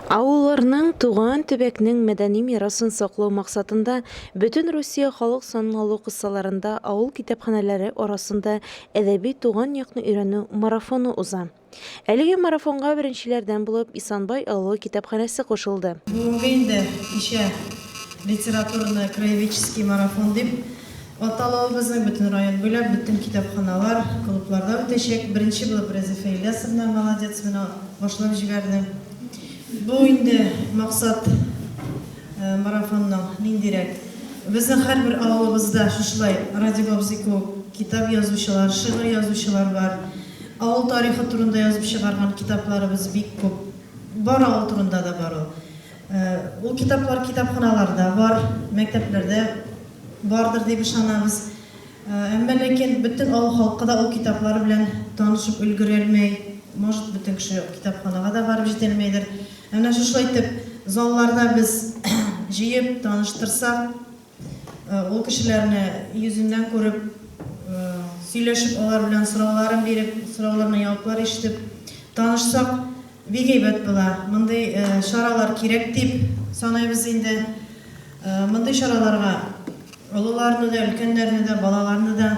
Авылларның, туган төбәкнең мәдәни мирасын саклау максатында Бөтенрусия халык санын алу кысаларында авыл китапханәләре арасында әдәби туган якны өйрәнү марафоны уза. Әлеге марафонга беренчеләрдән булып Исанбай авылы китапханәсе кушылды. Бүгенге инде кичә литературно-краеведческий марафон дип аталуы безнең бөтен район буйлап, бөтен китапханалар, клубларда үтәчәк. Беренче булып Рәзифә Ильясовна молодец, менә башлап җибәрде. Бу инде максат марафонның ниндирәк? Безнең һәрбер авылыбызда шушылай Радик абзый кебек китап язучылар, шигырь язучылар бар. Авыл тарихы турында язып чыгарган китапларыбыз бик күп. Бар авыл турында да бар ул. Ул китаплар китапханаларда бар, мәктәпләрдә бардыр дип ышанабыз. Әмма ләкин бөтен авыл халкы да ул китаплар белән танышып өлгерәлмәй. Может, бөтен кеше китапханага да барып җитәлмәйдер. Ә менә шушылай итеп залларда без җыеп, таныштырсак, ул кешеләрне йөзеннән күреп, сөйләшеп алар белән, сорауларын биреп, сорауларына җаваплар ишетеп танышсак, бик әйбәт була. Мондый чаралар кирәк дип саныйбыз инде. Мондый чараларга Олыларны да, өлкәннәрне дә, балаларны да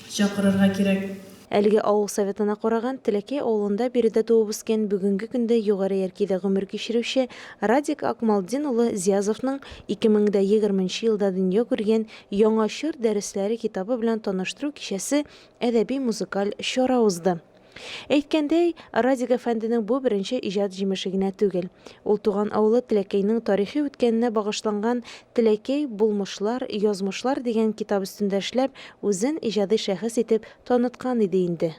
чакырырга кирәк. Әлеге авыл советына караган Теләкәй авылында биредә туып үскән, бүгенге көндә Югары Яркәйдә гомер кичерүче Радик Акмалтдин улы Зиязовның 2020 нче елда дөнья күргән Яңа чор дәресләре китабы белән таныштыру кичәсе әдәби-музыкаль чара узды. Әйткәндәй, Радик әфәнденең бу беренче иҗат җимеше генә түгел. Ул туган авылы Теләкәйнең тарихи үткәненә багышланган Теләкәй, булмышлар, язмышлар дигән китап өстендә эшләп, үзен иҗади шәхес итеп таныткан иде инде.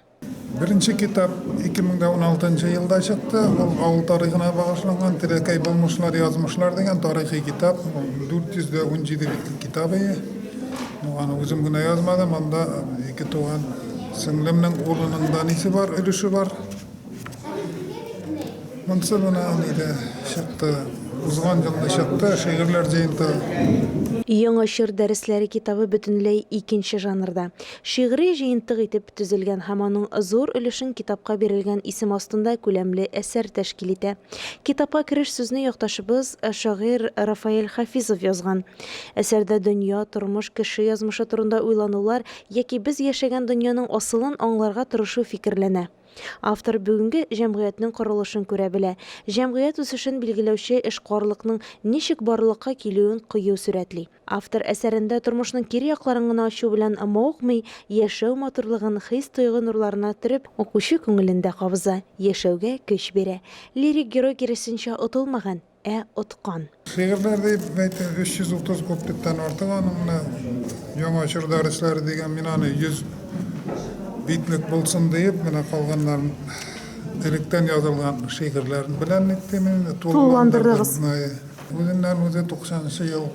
Беренче китап 2016 нчы елда чыкты. Ул авыл тарихына багышланган Теләкәй, булмышлар, язмышлар дигән тарихи китап. Ул 417 битлек китап ие. Ну, аны үзем генә язмадым, анда ике туган Сеңлемнең улының да нисе бар, өлеше бар. Монысы менә нидә чыкты, узган елны чыкты, шигырьләр җыентыгы. Яңа чор дәресләре китабы бөтенләй икенче жанрда, шигъри җыентык итеп төзелгән һәм аның зур өлешен китапка бирелгән исем астында күләмле әсәр тәшкил итә. Китапка кереш сүзне якташыбыз, шагыйрь Рафаэль Хафизов язган. Әсәрдә дөнья, тормыш, кеше язмышы турында уйланулар яки без яшәгән дөньяның асылын аңларга тырышу фикерләнә. Автор бүгенге җәмгыятьнең корылышын күрә белә, җәмгыять үсешен билгеләүче эшкуарлыкның ничек барлыкка килүен кыю сурәтли. Автор әсәрендә тормышның кире якларын гына ачу белән мавыкмый, яшәү матурлыгын хис-тойгы нурларына төреп, укучы күңелендә кабыза, яшәүгә көч бирә. Лирик герой киресенчә отылмаган, Ә откан. Шигырьләр дип әйтә, 330 куплеттан артык аның менә Яңа чор дәресләре дигән, мин аны 100 битлек булсын диеп, менә калганнарын электән язылган шигырьләрен белән ниттем инде, тулыландырдыгыз. Үзеннән-үзе 90 нчы ел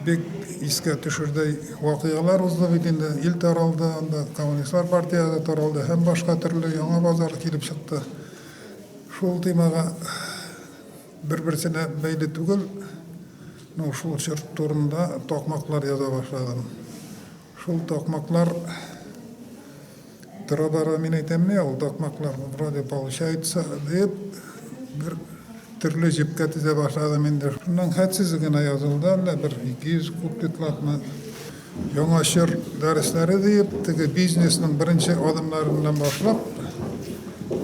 бик искә төшердәй вакыйгалар узды бит инде, ил таралды, анда коммунистлар партиясе таралды һәм башка төрле яңа базар килеп чыкты. Шул темага бер-берсенә бәйле түгел, ну, шул чор турында такмаклар яза башладым. Шул такмаклар тора-бара мин әйтәм, не ул такмаклар вроде получается дип, бер төрле җепкә тезә башладым инде. Шуннан хәтсез генә язылды, әллә бер 200 куплетлапмы. Яңа чор дәресләре диеп, теге бизнесның беренче адымнарыннан башлап,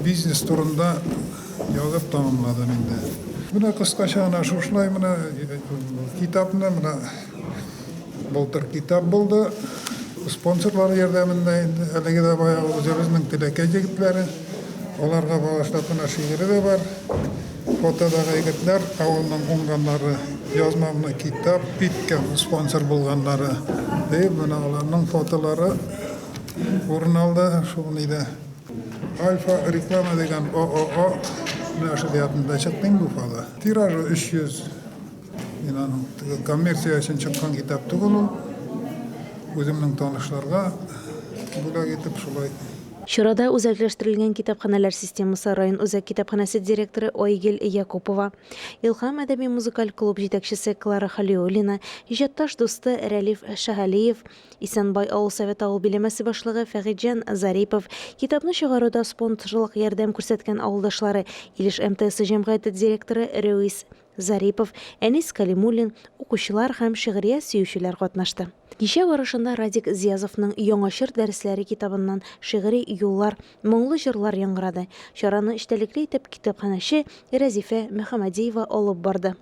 бизнес турында язып тәмамладым инде. Менә кыскача гына шушылай менә китапны менә былтыр китап булды. Спонсорлар ярдәмендә инде әлеге дә баягы үзебезнең Теләкәй егетләре, аларга багышлап менә шигыре дә бар. Фотодагы егетләр, авылның уңганнары, язмамны китап иткән спонсор булганнары, диеп, менә аларның фотолары урын алды шул нидә. Альфа реклама дигән ООО нәшриятында чыкты инде Уфада. Тиражы 300. Мин аның теге коммерция өчен чыккан китап түгел ул. Үземнең танышларга бүләк итеп шулай. Чарада үзәкләштерелгән китапханәләр системасы район үзәк китапханәсе директоры Айгөл Якупова, Илһам әдәби-музыкаль клуб җитәкчесе Клара Халиуллина, иҗатташ дусты Рәлиф Шаһалиев, Исәнбай авыл советы авыл биләмәсе башлыгы Фәгыйтьҗан Зарипов, китапны чыгаруда спонсорлык ярдәм күрсәткән авылдашлары, Илеш МТСы җәмгыяте директоры Рәвис Зарипов, Әнис Кәлимуллин, укучылар һәм шигърият сөючеләр катнашты. Кичә барышында Радик Зиязовның Яңа чор дәресләре китабыннан шигъри юллар, моңлы җырлар яңгырады. Чараны эчтәлекле итеп китапханәче Рәзифә Мөхәммәдиева алып барды.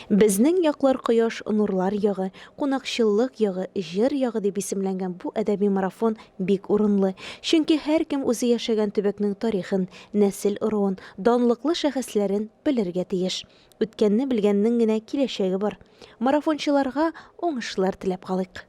Безнең яклар кояш, нурлар ягы, кунакчыллык ягы, җыр ягы дип исемләнгән бу әдәби марафон бик урынлы. Чөнки һәркем үзе яшәгән төбәкнең тарихын, нәсел-ыруын, данлыклы шәхесләрен белергә тиеш. Үткәнне белгәннең генә киләчәге бар. Марафончыларга уңышлар теләп калыйк.